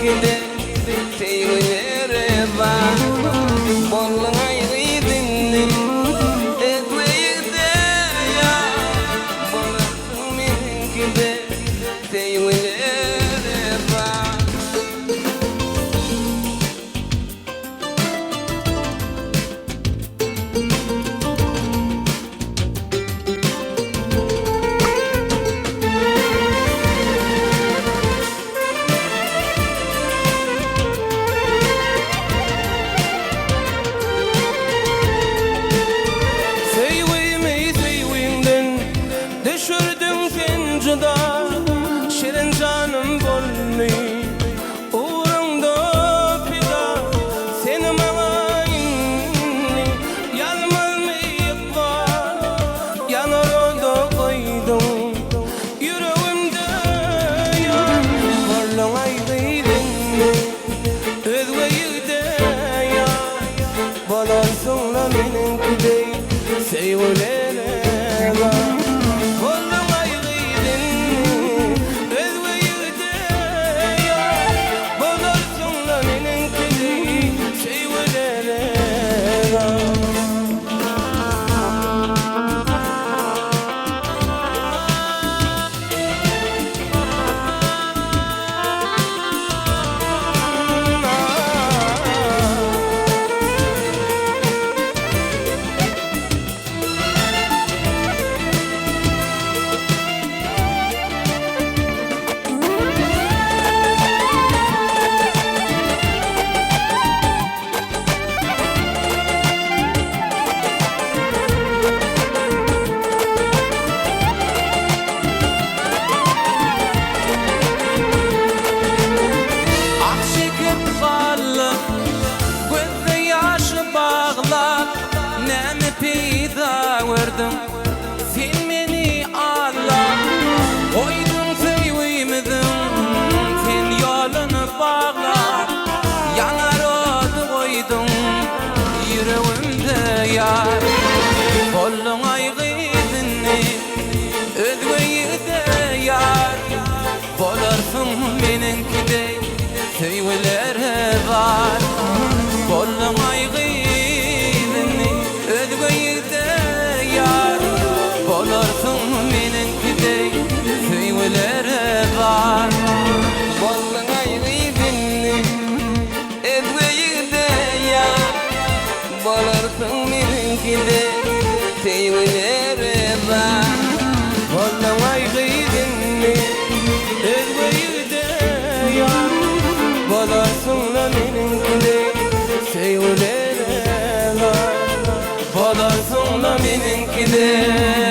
meniňkide Söýgülere bar Bolduň aý gyz indi Özge ýigde ýar Bolarsyň meniňkide Söýgülere bar. Söýgimi söýgiňden düşürdiň sen juda, Şirin janym boldy. Ugruňda pida sen maňa indi Ýazmazmy ykbal ýanar oda goýduň Ýüregimde ýar Bolduň aý gyz indi Özge ýigde ýar Bolarsyň-la meniňki deý Söýgülere bar Bolduň aý gyz indi Özge ýigde ýar Bolarsyň-la meniňki deý Söýgülere bar. Ah çekip galdym, gözde ýaşy baglap, Näme peýda gördüň, sen meni aldap, Goýduň söýgimiziň sen ýoluny baglap, Ýanar ody goýduň ýüregimde ýar. Bolduň aý gyz indi özge ýigide ýar. Bolarsyň meniňki deý söýgülere zar. Bolduň aý gyz indi özge ýigde ýar. Bolarsyň meniňki deý söýgülere zar. Bolduň aý gyz indi özge ýigde ýar. Bolarsyň meniňki deý söýgülere zar. Bolduň aý gyz indi Özge ýigde ýar Bolarsyň-la meniňki deý Söýgülere zar Bolarsyň-la meniňki deý.